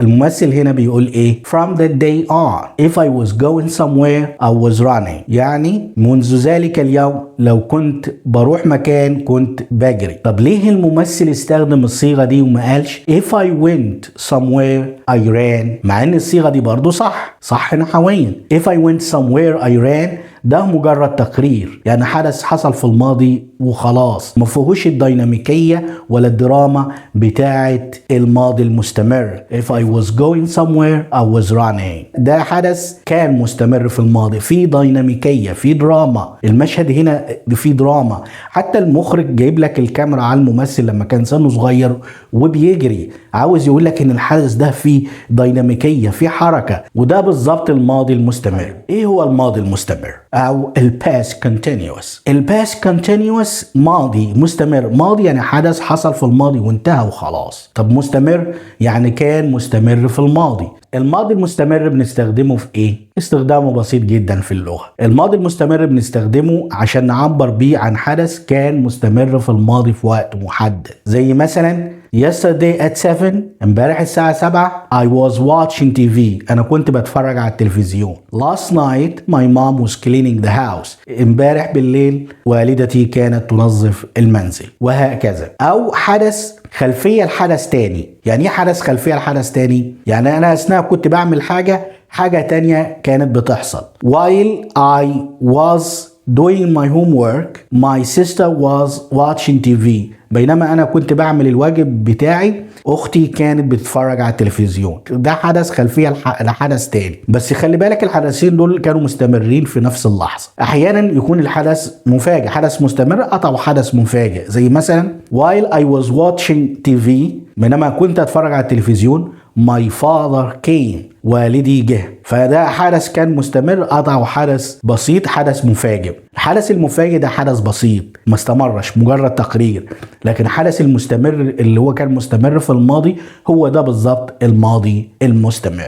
الممثل هنا بيقول ايه؟ from that day on، if I was going somewhere، I was running. يعني منذ ذلك اليوم لو كنت بروح مكان كنت بجري. طب ليه الممثل استخدم الصيغة دي وما قالش if I went somewhere، I ran؟ مع ان الصيغة دي برضو صح، صح نحويا. if I went somewhere، I ran، ده مجرد تقرير، يعني حدث حصل في الماضي وخلاص، ما فيهوش الديناميكية ولا الدراما بتاعة الماضي المستمر. if I was going somewhere، I was running، ده حدث كان مستمر في الماضي، في ديناميكية، في دراما. المشهد هنا في دراما، حتى المخرج جايب لك الكاميرا على الممثل لما كان سنه صغير وبيجري، عاوز يقول لك ان الحدث ده فيه ديناميكية، فيه حركة. وده بالظبط الماضي المستمر. ايه هو الماضي المستمر او ال past continuous؟ ال past continuous ماضي مستمر. ماضي يعني حدث حصل في الماضي وانتهى وخلاص. طب مستمر يعني كان مستمر في الماضي. الماضي المستمر بنستخدمه في ايه؟ استخدامه بسيط جدا في اللغة. الماضي المستمر بنستخدمه عشان نعبر بيه عن حدث كان مستمر في الماضي في وقت محدد، زي مثلا yesterday at 7، امبارح الساعة 7، I was watching TV، أنا كنت بتفرج على التلفزيون. last night my mom was cleaning the house، امبارح بالليل والدتي كانت تنظف المنزل، وهكذا. أو حدث خلفية لحدث تاني. يعني ايه حدث خلفية لحدث تاني؟ يعني أنا أثناء كنت بعمل حاجة، حاجة تانية كانت بتحصل. while I was doing my homework، my sister was watching TV. بينما انا كنت بعمل الواجب بتاعي، اختي كانت بتتفرج على التلفزيون. ده حدث خلفيه لحدث تاني، بس خلي بالك الحدثين دول كانوا مستمرين في نفس اللحظه. احيانا يكون الحدث مفاجئ، حدث مستمر قطعه حدث مفاجئ، زي مثلا while I was watching TV، بينما كنت اتفرج على التلفزيون، my father came، والدي جه. فده حدث كان مستمر قطعه حدث بسيط، حدث مفاجئ. الحدث المفاجئ ده حدث بسيط ما استمرش، مجرد تقرير. لكن الحدث المستمر اللي هو كان مستمر في الماضي هو ده بالظبط الماضي المستمر.